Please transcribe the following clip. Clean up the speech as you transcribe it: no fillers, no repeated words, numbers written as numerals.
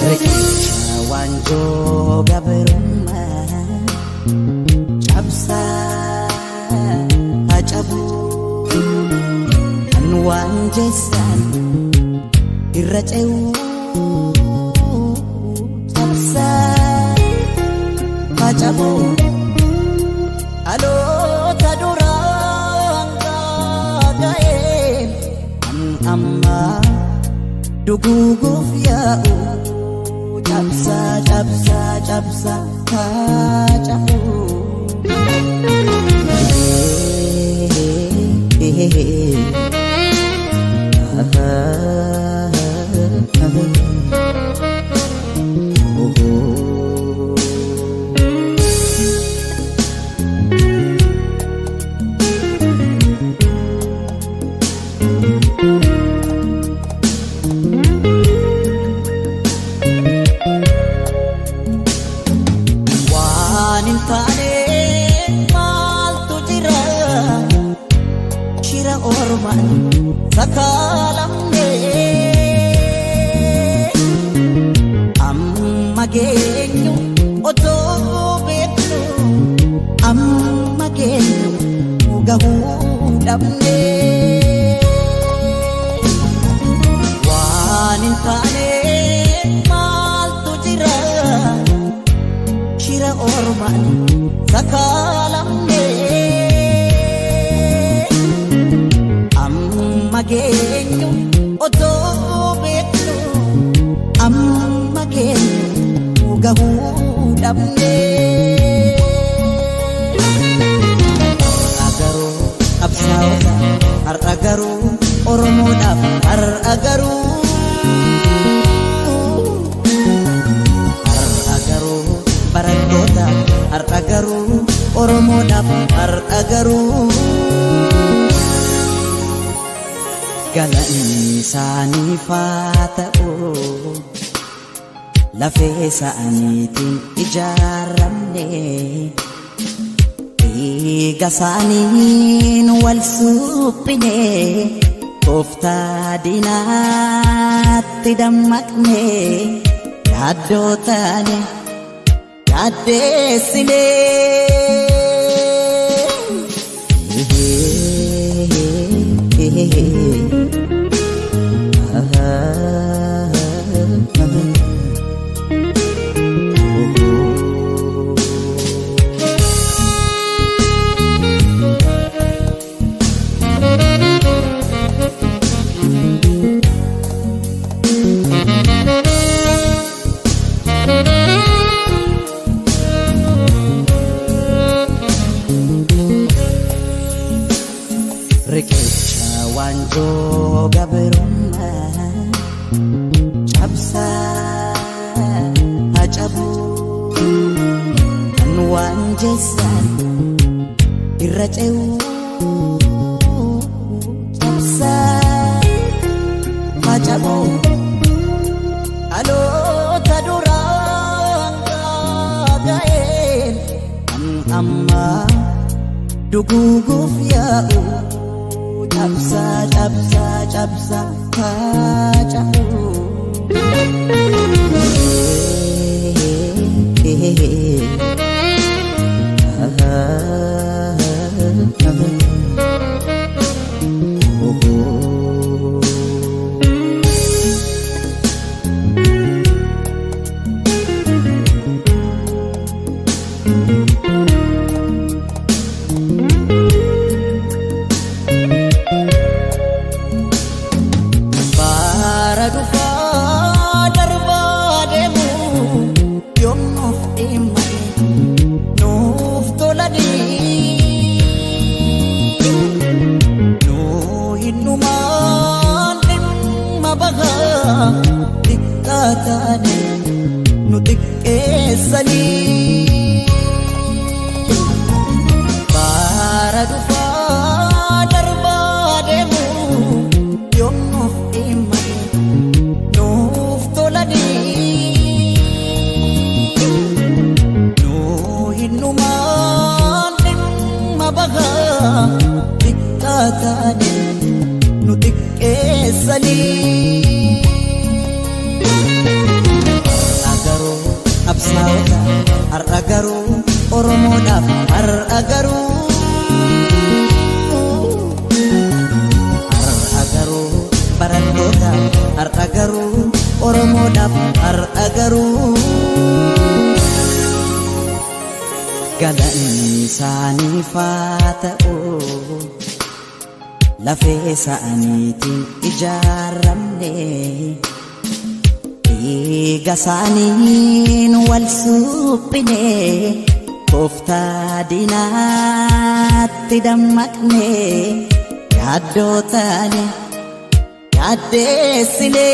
Riqicha waanjoo gabrummaa cabsaa hacabu kan waan jeessan irra ce'uu cabsaa hacabu dhaloota duraan gaaga'een kan ammaa duguuguuf yaa'u. Cabsa, cabsa, cabsa, hacabu. Sakaalamne amma geenyu otoo beeknu amma geenyu gahuu dhabne waan hin taane maaltu jira shira ormaan sakaalamne. Amma geenyu otoo beeknu amma geenyu gahuu dhabne. Har'a garuu qabsaa'ota har'a garuu Oromoodhaaf har'a garuu har'a garuu barattoota har'a garuu Oromoodhaaf har'a garuu. Galanni isaaniif haa ta'u lafee isaaniitiin ijaaramne dhiiga isaaniin wal suphine tooftaa diinaatti dammaqne yaaddoo taane yaaddeessine. Riqicha waanjoo gabrummaa cabsaa hacabu kan waan jeessan irra ce'uu cabsaa hacabu dhaloota duraan gaaga'een kan ammaa duguuguuf yaa'u. Cabsa, cabsa, cabsa, hacabu. Bara dhufaa darbaa deemu yoom nuuf dhimmame nuuf tolanii nuu hinnumaan dhimma bahaa xiqqaa taane nu xiqqeessanii. Bara dhufaa darbaa deemu yoom nuuf dhimmame nuuf tolanii nuu hinnumaan dhimma bahaa xiqqaa taane nu xiqqeessanii. galii. Har'a garuu qabsaa'ota, har'a garuu Oromoodhaaf, har'a garuu. Har'a garuu barattoota, har'a garuu Oromoodhaaf, har'a garuu. Galanni isaaniif haa ta'u, lafee isaaniitiin ijaaramne, dhiiga isaaniin wal suphine, tooftaa diinaatti dammaqne, yaaddoo taane yaaddeessine.